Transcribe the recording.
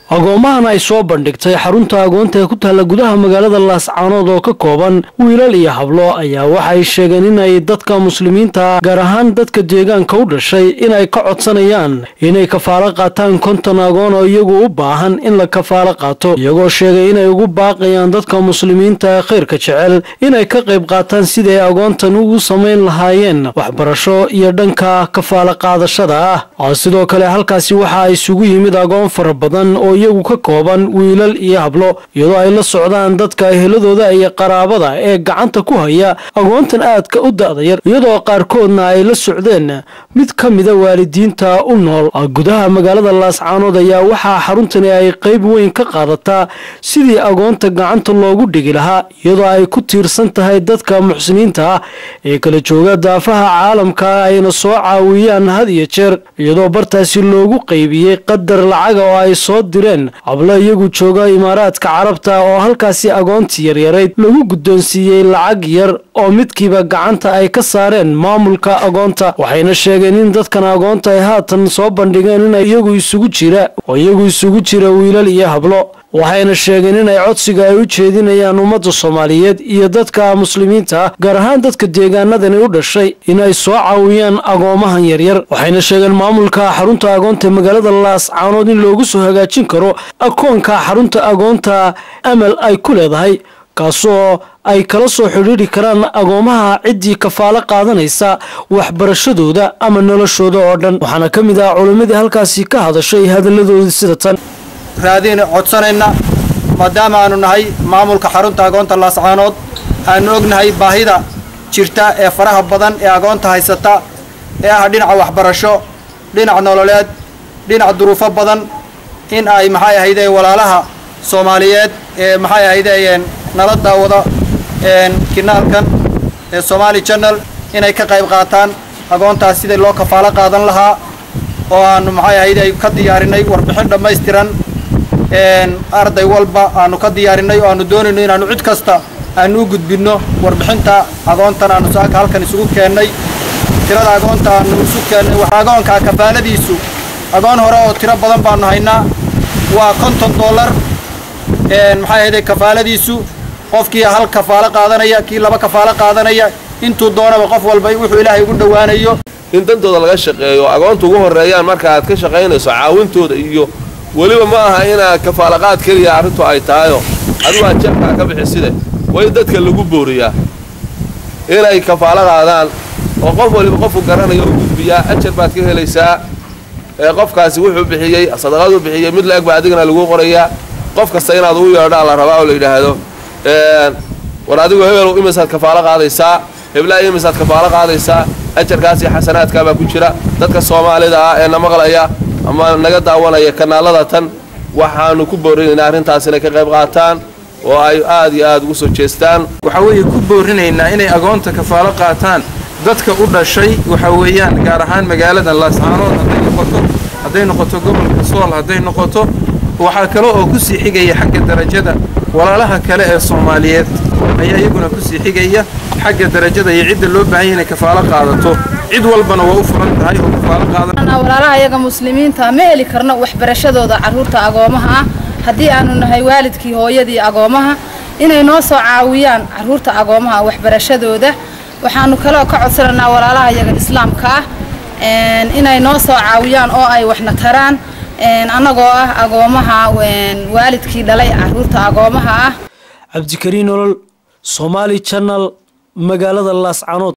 Agoomahan ay soo bandhigtay xarunta agoonta ee ku taalla gudaha magaalada Laascaanood oo ka kooban wiilal iyo hablo ayaa waxay sheegeen inay dadka muslimiinta, gaar ahaan dadka deegaanka u dhashay, inay ka codsanayaan inay kafaalo qaataan 50 agoon oo iyagu u baahan in la kafaalo qaato, iyagoo sheegay inay ugu baaqayaan dadka muslimiinta ee khayrka jecel inay ka qayb qaataan siday agoontan ugu samayn lahaayeen waxbarasho iyo dhanka kafaalo qaadashada ah. Sidoo kale halkaasi waxa isugu yimid agoon fara badan oo iyagu ka kooban wiilal iyo hablo, iyadoo ay la socdaan dadka eheladooda iyo qaraabada ee gacanta ku haya agoontan aadka u da'da yar, iyadoo qaarkoodna ay la socdeen mid ka mida waalidiinta u nool gudaha magaalada Laascaanood. Ayaa waxaa xaruntani ay qayb weyn ka qaadataa sidii agoonta gacanta loogu dhigi lahaa, iyadoo ay ku tiirsan tahay dadka muxsiniinta ah ee kala jooga daafaha caalamka ayna soo caawiyaan had iyo jeer, iyadoo bartaasi loogu qaybiyey qadar lacaga oo ay soo direen hablo iyagu jooga Imaaraadka Carabta, oo halkaasi agoontii yaryarayd lagu guddoonsiiyey lacag yar oo midkiiba gacanta ay ka saareen maamulka agoonta. Waxayna sheegeen in dadkan agoonta ay haatan soo bandhigeen in iyagu isugu jira oo iyagu isugu jira wiilal iyo hablo, waxayna sheegeen inay codsiga ay u jeedinayaan ummadda Soomaaliyeed iyo dadka muslimiinta ah, gaar ahaan dadka deegaanadani u dhashay, inay soo caawiyaan agoomahan yaryar. Waxayna sheegeen maamulka xarunta agoonta magaalada Laascaanood in loogu soo hagaajin karo akoonka xarunta agoonta Amal ay ku leedahay, kaasoo ay kala soo xidhiidhi karaan agoomaha ciddii kafaalo qaadanaysa waxbarashadooda ama noloshooda oo dhan. Waxaana ka mid ah culimmadii halkaasi ka hadashay hadalladoodii sida tan: Raadin codsanayna, maadaama aanu nahay maamulka xarunta agoonta Laascaanood, aanu ognahay baahida jirta ee faraha badan ee agoonta haysata ee ah dhinaca waxbarasho, dhinac nololeed, dhinac duruufo badan, in ay maxay ahaydeen walaalaha Soomaaliyeed ee maxay ahaydeen nala daawada kanaalkan ee Somali Channel inay ka qayb qaataan agoontaas sidii loo kafaalo qaadan lahaa, oo aanu maxay ahayd ay ka diyaarinay warbixin dhammaystiran, arday walba aanu ka diyaarinay, oo aanu doonayno inaanu cid kasta aanu u gudbinno warbixinta agoontan aanu saaka halkan isugu keennay. Tirada agoonta aanu isu keennay, waxaa agoonkaa kafaaladiisu, agoon hore oo tiro badan baanu haynaa, waa $50. Maxay ahayd kafaaladiisu? Qofkii hal kafaalo qaadanaya, kii laba kafaalo qaadanaya, intuu doonaba, qof walba wuxuu Ilaahay ugu dhowaanayo. In dantooda laga shaqeeyo, agoonta ugu horreeyaan marka aad ka shaqaynayso caawintooda, iyo weliba ma aha inaad kafaalaqaad keliya arrintu ay tahayo adigu aad jeebkaa ka bixiside, waa in dadka lagu booriyaa inay kafaalo qaadaan oo qof waliba qofku garanayo u gudbiyaa. Ajar baad ka helaysaa ee qofkaasi wuxuu bixiyey, sadaqaduu bixiyey mid la-eg baa adigana lagu qorayaa. Qof kasta inaad ugu yeedhaa la rabaa oo la yidhaahdo: "War adigu hebel, imisaad kafaalo qaadaysaa? Heblaha, imisaad kafaalo qaadaysaa?" Ajarkaas iyo xasanaadkaa baa ku jira. Dadka Soomaalida ah ee na maqlaya ama naga daawanaya kanaalada tan, waxaanu ku boorinaynaa arrintaas inay ka qayb qaataan oo ay aad iyo aad ugu soo jeestaan. Waxaa weeye ku boorinaynaa inay agoonta kafaalo qaataan dadka u dhashay, waxa weeyaan gaar ahaan magaalada Laascaanood hadday noqoto, hadday noqoto gobolka Sool hadday noqoto. Waxaa kale oo kusii xigaya xagga darajada walaalaha kale ee Soomaaliyeed ayaa iyaguna kusii xigaya xagga darajada iyo cidda loo baahan yahay inay kafaalo qaadato. Cid walbana waa u furan tahay oo kafaalo qaadan. Walaalaha iyaga muslimiinta, ma heli karno waxbarashadooda carruurta agoomaha ah haddii aanu nahay waalidkii, hooyadii agoomaha, inay noo soo caawiyaan carruurta agoomaha waxbarashadooda. Waxaanu kaloo ka codsanaynaa walaalaha iyaga islaamka ah inay noo soo caawiyaan oo ay waxna taraan, annagoo ah agoomaha, waalidkii dhalay carruurta agoomaha ah. Cabdikariin Olol, Somali Channel, magaalada Laascaanood.